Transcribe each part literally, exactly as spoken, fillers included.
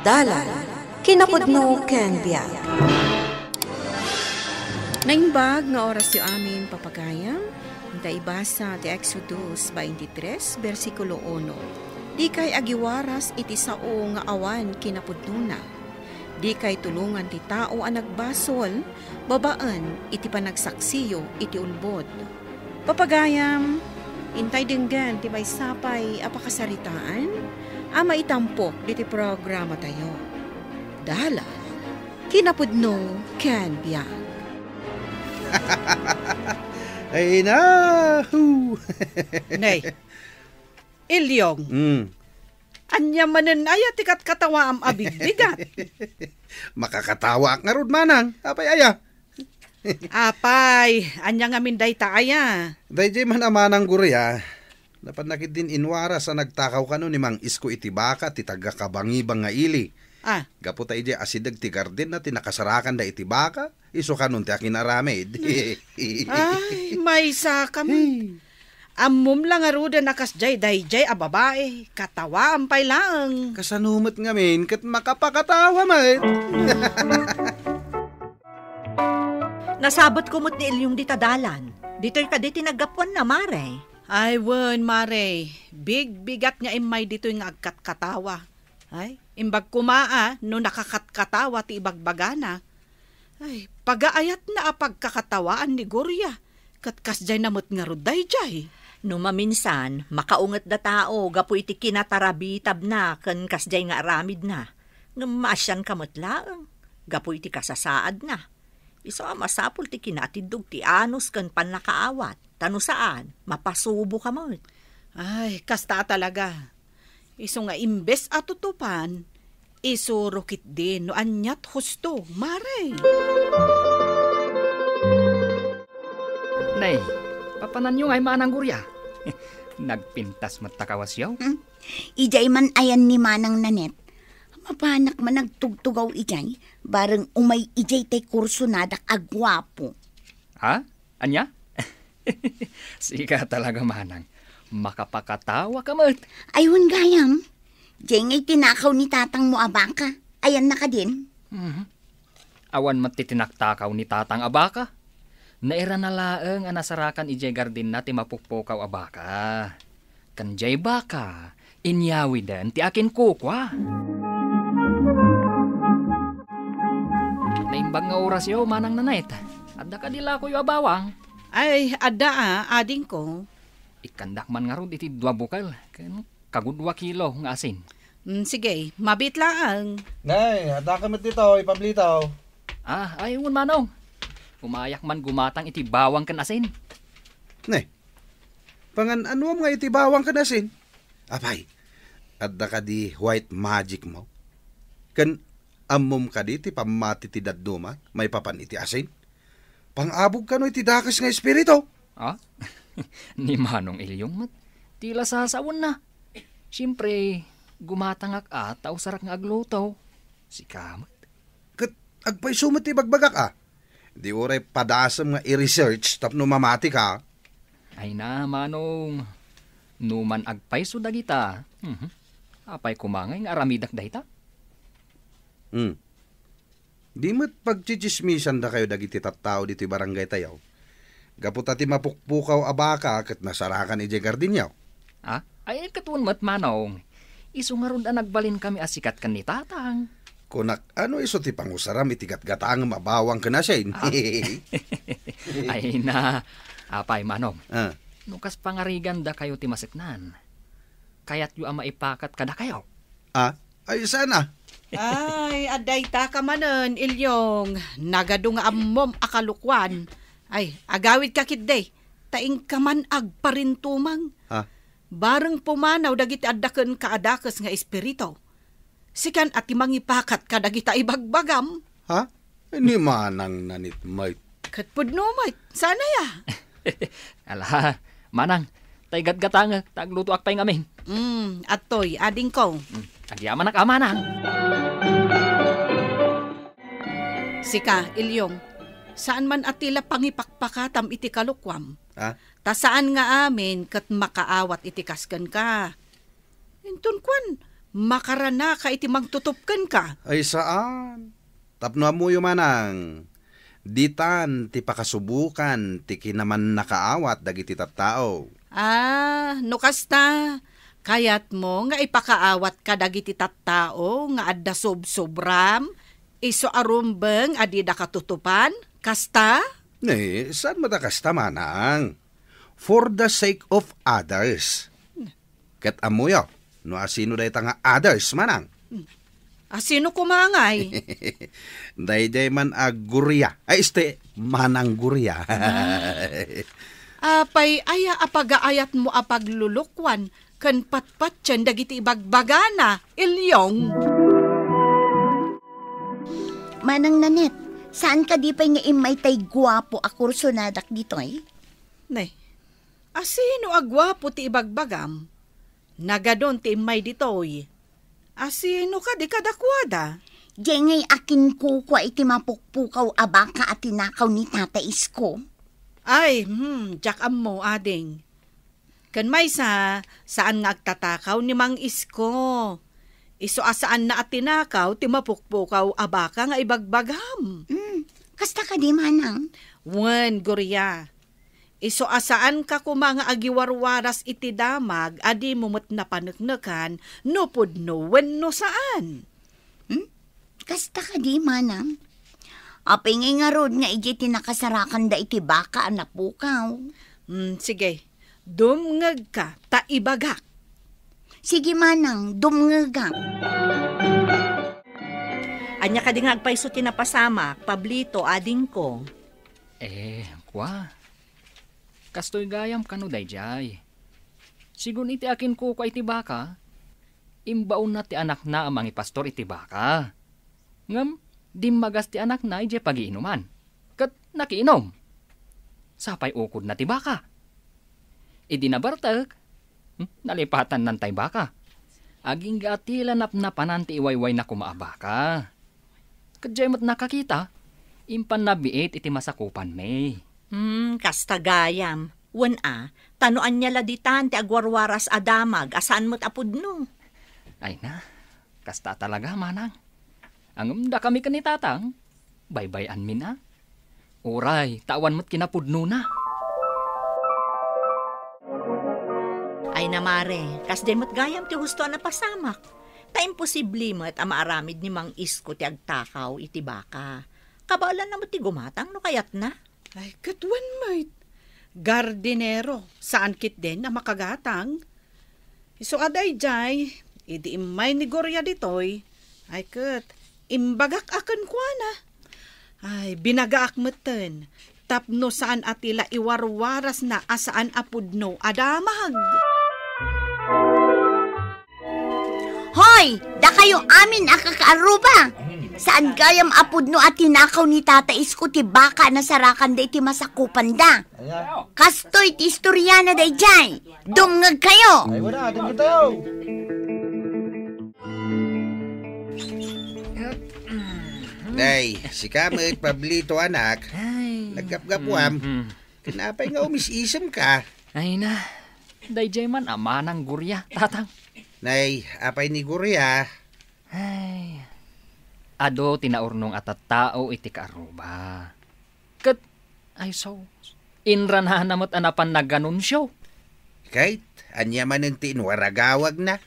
Dalan, kinapudno ken biag. Naimbag nga orasyo amin, papagayam. Inta ibasa ti Exodus twenty-three, bersikulo uno. Dikay agiwaras iti sao nga awan kinapudnona. Dikay tulongan ti tao a nagbasol babaen iti panagsaksiyo iti ulbod. Papagayam, intay denggen ti maysa pay a pakasaritaan a maitampok ditoy programatayo. Dalan, kinapudno ken biag. Ay na! Hu! Nay, Ilyong, Mm. ania manen aya ti katkatawaam a bigbigat? Makakatawaak ngarud, manang. Apay aya? Apay, ania ngamin dayta aya? Daydiay man a manang Gloria, napannak idin inwaras a nagtakaw kano ni Mang Isko iti baka ti taga-Kabangibang nga ili. Ah. Gapu ta idiay asideg ti gardenna ti nakasarakanda iti baka, isu kanon ti akinaramid. Ay, maysa ka man. Hey. Ammom la ngaruden a kasdiay daydiay a babai, katawaam pay laeng. Kasano met ngamin ket makapakatawa met? Nasabetko met ni Ilyong dita dalan. Ditoy kadi ti naggapuanna, Mare? Ay, wen, Mare. Bigbigat nga immay ditoy nga agkatkatawa. Ay, imbag koma a no nakakatkatawa ti ibagbagana. Ay, pagaayatna a pagkakatawaan ni Gloria, ket kasdiayna met ngarud daydiay. No maminsan, makaungetda tao gapu iti kinatarabitabna ken kasdiay nga aramidna. Ngem maasianka met laeng gapu iti kasasaadna. Isu a masapul ti kinaatiddog ti anus ken pannakaawat, ta no saan, mapasuboka met. Ay, kasta a talaga. Isu nga imbes a tutupan, isuro ketdi no aniat husto, Mare. Nay, papananyo ngay manang Gloria? Nagpintas met ta kawasyo? Hmm? Idiay man ayan ni Manang Nanet. Mapanak man nagtugtugaw idiay, bareng umay idiay tay kursonadak a guapo. Ha? Ania? Sika talaga, manang. Makapakatawa ka met. Ay, wen gayam. Diay ngay tinakaw ni tatangmo a baka. Ayanna kadin? Mhm. Awan met ti tinaktakaw ni tatang a baka. Nairana laeng a nasarakan idiay gardenna ti mapukpukaw a baka. Ken diay baka, inyawiden ti akinkukua. Naimbag nga orasyo, Manang Nanet. Adda kadi lakoyo a bawang? Ay, adda a, adingko. Ikkandak man ngarud iti dua bukel, ken kagud dua kilo nga asin. Mm, sige, mabiit laeng. Nay, adda ka met ditoy, Pablito. Ah, ay, wen, Manong. Umayak man gumatang iti bawang ken asin. Ne, pangan-anuam nga iti bawang ken asin? Apay, adda kadi white magic mo? Ken ammom kadi ti pammati ti dadduma maipapan iti asin? Pang-abog kano iti dakes nga espiritu? Ah? Ni Manong Ilyong met, ti la sasawenna. Siempre, gumatangak a ta usarak nga agluto. Sika met. Ket agpayso met ti ibagbagak a. Di uray padasem nga i-research tapno mamati ka. Ay na, Manong. Numan agpayso dagita. Mhm. Apay koma ngay nga aramidak dayta? Hmm. Di met pagtsitsismisandakayo dagiti tattao ditoy barangaytayo. Gapu ta ti mapukpukaw a baka ket nasarakan idiay gardenyo. Ah? Ay, ket wen met, Manong. Isu ngarud a nagbalinkami a sikat ken ni Tatang. Kunak, ano isu ti pangusaram iti gatgatangem a bawang ken asin? Ah. Ay na, apay, Manong. Ah. No kas pangarigandakayo ti maseknan, kayatyo a maipakat kadakayo? Ah? Ay, sana. Ay, adda ita ka manen, Ilyong. Nagadu nga ammom a kalukuan. Ay, agawidka ketdi, ta inka man agparintumeng. Ha? Bareng pumanaw dagiti adda kenka a dakes nga espiritu. Sikan a ti mangipakat kadagita ibagbagam. Ha? Ni Manang Nanet met. Ket pudno met, saan aya? Ala, Manang, ta igatgatangek, ta aglutoak pay ngamin. Mm, adtoy, adingko. Mm, agyamanak a, Manang. Sika, Ilyong, saan man a ti la pangipakpakatam iti kalukuam. Ha? Ta saan nga amin ket makaawat iti kas kenka. Inton kuan, Makaranaka iti mangtutup kenka. Ay, saan. Tapno ammoyo, manang, ditan ti pakasubokan ti kinamannakaawat dagiti tattao. Ah, no kasta, kayatmo nga ipakaawatka dagiti tattao nga adda sobsobram, isu a rumbeng a dida katutupan? Kasta? Ne, saan met a kasta, manang? For the sake of others. Ket ammoyo no asino dayta nga others, manang? Asino koma ngay? Daydiay man a Guria. Ay, este, Manang Guria. Ah. Apay aya a pagaayatmo a paglulukuan ken patpatien dagiti ibagbagana, Ilyong? Manang Nanette, saan kadi pay nga immay tay guapo a kursonadak ditoy? Ne, asino a guapo ti ibagbagam? Nagadun ti immay ditoy. Asino kadi kadakuada? Diay ngay a kinkukua iti mapukpukaw a baka a tinakaw ni Tata Isko. Ay, hmm, diak ammo, ading. Ken maysa, saan nga agtatakaw ni Mang Isko. Isu a saanna a tinakaw ti mapukpukaw a baka nga ibagbagam. Hmm, kasta kadi, manang? Wen, Guria. Isu a saanka koma nga agiwarwaras iti damag a dimo met napaneknekan no pudno wenno saan. Hmm? Kasta kadi, manang? Apay ngay ngarud nga idiay ti nakasarakanda iti baka a napukaw? Hmm, sige. Dumngegka, ta ibagak. Sige, manang, dumngegak. Ania kadi nga agpayso ti napasamak, Pablito, adingko? Eh, kua. Kastoy gayam kano daydiay. Sigun iti akinkukua iti baka, imbaonna ti anakna a mangipastor iti baka. Ngem dimmagas ti anakna idiay pagiinuman, ket nakiinum. Sapay ukodna ti baka. Idi nabartek, hmm, nalipatannan tay baka. Agingga a tila napnapanan ti iwaywayna koma a baka. Ket diay met nakakita, impan nabiit iti masakupanmi. Hmm, kasta gayam. Wen a, ta no ania la ditan ti agwarwaras a damag a saan met a pudno? Ay na, kasta a talaga, manang. Ngem dakami ken ni tatang, baybay-anmi na. Uray, ta awan met kinapudnona. Ay na, mare, kasdiay met gayam ti husto a napasamak. Ta imposible met a maaramid ni Mang Isko ti agtakaw iti baka. Kabaelanna met ti gumatang no kayatna. Ay, ket wen met. Gardinero, saan ketdin a makagatang. Isu a daydiay, idi immay ni Gloria ditoy, ay ket, imbagak a kenkuana. Ay, binagaak metten, tapno saan a tila iwarwarasna a saan a pudno a damag. Hoy, dakayo amin a kakaarruba! Saan gayam a pudno a tinakaw ni Tata Isko ti baka a nasarakanda iti masakupanda. Kastoy ti istoriana daydiay. Dumngegkayo! Ay, wala, dumngeg tayo. Nay, sika met, Pablito, anak. Ay. Naggapgapuam. Mhm. Ken apay nga umis-isemka? Ay na, daydiay man a manang Gloria, tatang. Nay, apay ni Gloria? Ay, adu ti naurnong a tattao iti kaarruba. Ket, ay sus, inranana met a napan naganunsio. Ket, ania manen ti inwaragawagna?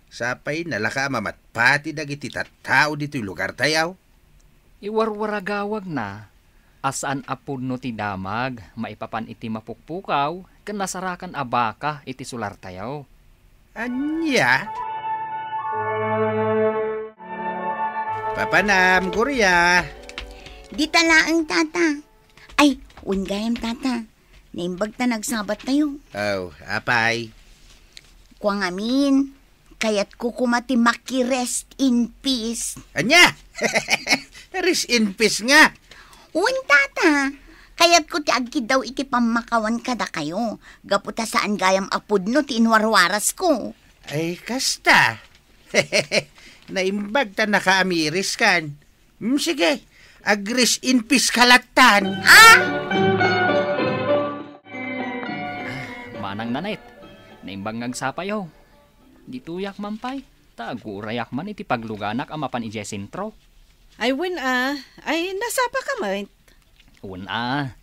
Sapay nalaka a mamatpati dagiti tattao ditoy lugartayo. Iwarwaragawagna a saan a pudno ti damag maipapan iti mapukpukaw ken nasarakan a baka iti solartayo. Ania? Papanam, Gloria. Dita laeng, tata. Ay, wen gayam, tata. Naimbag ta nagsabattayo. Oh, apay? Kua ngamin, kayatko koma ti maki-rest in peace. Ania? Rest in peace nga? Wen, tata. Kayatko ti agkiddaw iti pammakawan kadakayo, gapu ta saan gayam a pudno ti inwarwarasko. Ay, kasta. Naimbag ta nakaamiris kan. Mm, sige, agris in peace ka lattan. Ah! Ah, manang Nanette, naimbag nga agsapayo. Ditoyak man pay. Ta aguray man iti pagluganak a mapan idiay sentro. Ay, wen a. Ay, nasapa ka met? Wen a.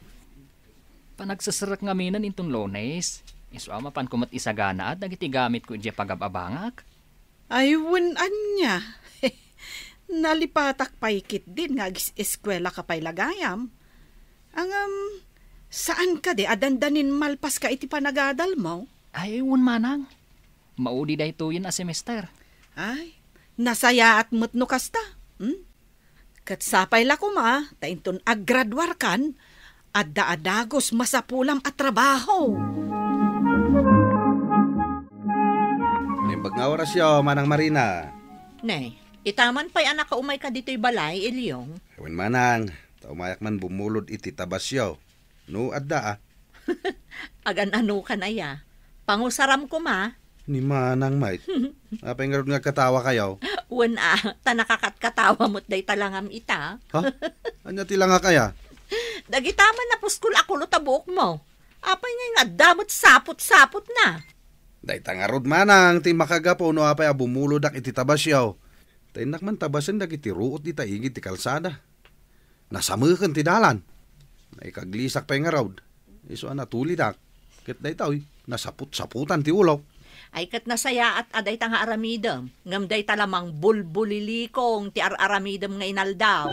Panagseserrek ngaminen inton Lunes. Isu a mapanko met isaganaat dagiti gamitko idiay pagab-abangak. Ay, wen ania. Nalipatak pay ketdin nga agis-eskuela ka pay la gayam. Ngem, saan kadi a dandanin malpas ka iti panagadalmo? Ay, wen manang. Maudi daytoyen a semester. Ay, nasayaat met no kasta. Hmm? Ket sapay la koma, ta inton aggraduarkan, adda a dagus masapulam a trabaho. Naimbag nga orasyo, Manang Marina. Ne, itaman pay a nakaumayka ditoy balay, Ilyong. Wen manang, ta umayak man bumulod iti tabasyo. No adda a. Agan-ano ka na ya? Pangusaram koma. Ni manang met. Apay ngarud nga agkatawa kayo? Wen a, ta nakakatkatawa met dayta langam ita. Ha? Ania ti langak aya? Dagita man napuskol a kulot a buokmo. Apay ngay nga adda met saput-saput na? Dayta ngarud manang ti makagapu no apay a bumulodak iti tabasyo. Ta innak man tabasen dagiti ruot dita igid ti kalsada. Nasameken ti dalan. Naikaglisak pay ngarud. Isu a natulidak. Ket daytoy, nasaput-saputan ti ulok. Ay ket nasayaat a dayta nga aramidem, ngem dayta la mangbulbulilikong ti ar-aramidem nga inaldaw.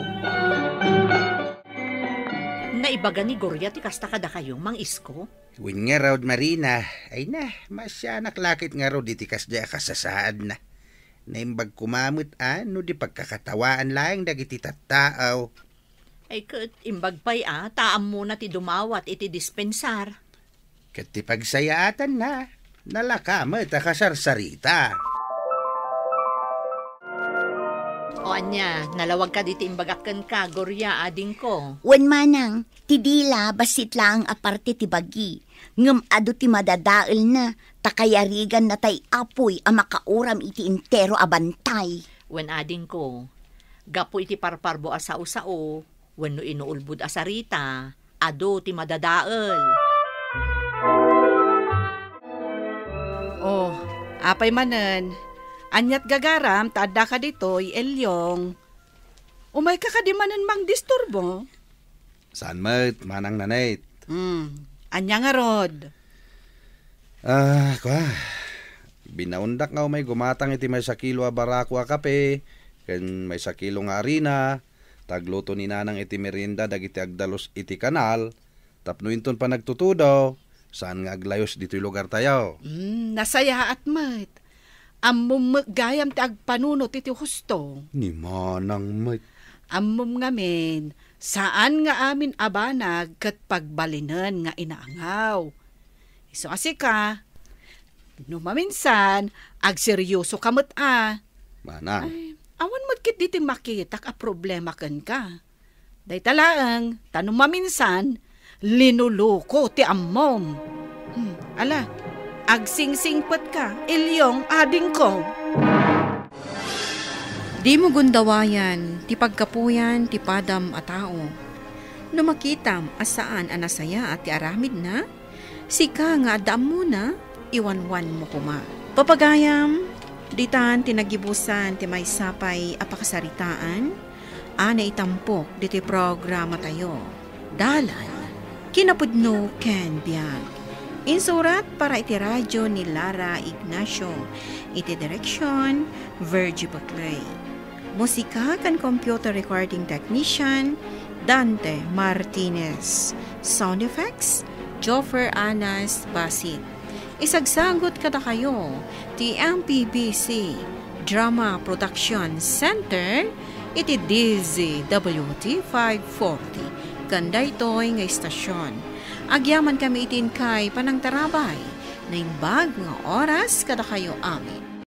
Naibaga ni Gloria ti kasta kadakayo, Mang Isko? Wen ngarud, Marina. Ay na, maasianak la ket ngarud iti kasdiay a kasasaadna. Naimbag koma met a no di pagkakatawaan laeng dagiti tattao. Ay ket, imbag pay a, ta ammona ti dumawat iti dispensar. Ket ti pagsayaatanna, nalaka met a kasarsarita. O ania, nalawag kadi ti imbagak kenka, Gloria, adingko? Wen manang, ti dila, bassit laeng a parte ti bagi. Ngem adu ti madadaelna, ta kayariganna tay apuy a makauram iti entero a bantay. Wen adingko, gapu iti parparbo a sao-sao, wenno inuulbod a sarita, adu ti madadael. Oh, apay manen, aniat gagaram ta addaka ditoy, Elyong? Umayka kadi manen mangdisturbo? Saan met, Manang Nanette. Hmm, ania ngarud? Ah, kua, binaondak nga umay gumatang iti maysa kilo a barako a kape, ken maysa kilo nga arina, ta agluto ni Nanang iti merienda dagiti agdalus iti kanal, tapno inton panagtutudo, saan nga aglayus ditoy lugartayo. Hmm, nasayaat met. Ammom met gayam ti agpanunot iti husto. Ni Manang met. Ammom ngamin, saan nga amin a banag ket pagbalinen nga inaangaw. Isu a sika, no maminsan, agseryoso ka met a. Manang. Ay, awan met ketdi ti makitak a problema kenka. Dayta laeng, ta no maminsan, linuluko ti ammom. Hmm, ala, agsingsingpet ka, Elyong, adingko. Dimo gundawayan ti paggapuyan ti padam a tao. No makitam a saan a nasayaat ti aramidna, sika nga adda ammona, iwanwanmo koma. Papagayam, ditan ti nagibusan ti maysa pay a pakasaritaan a naitampok ditoy programatayo. Dalan, kinapudno ken biag. Insurat para iti radio ni Lara Ignacio. Iti direksyon, Virgie Buclay. Musika ken computer recording technician, Dante Martinez. Sound effects, Joffer Anas Basit. Isagsagut kadakayo ti M P B C Drama Production Center iti D Z W T five forty ken daytoy nga istasyon. Agyamankami iti inkay panangtarabay. Naimbag nga oras kadakayo amin.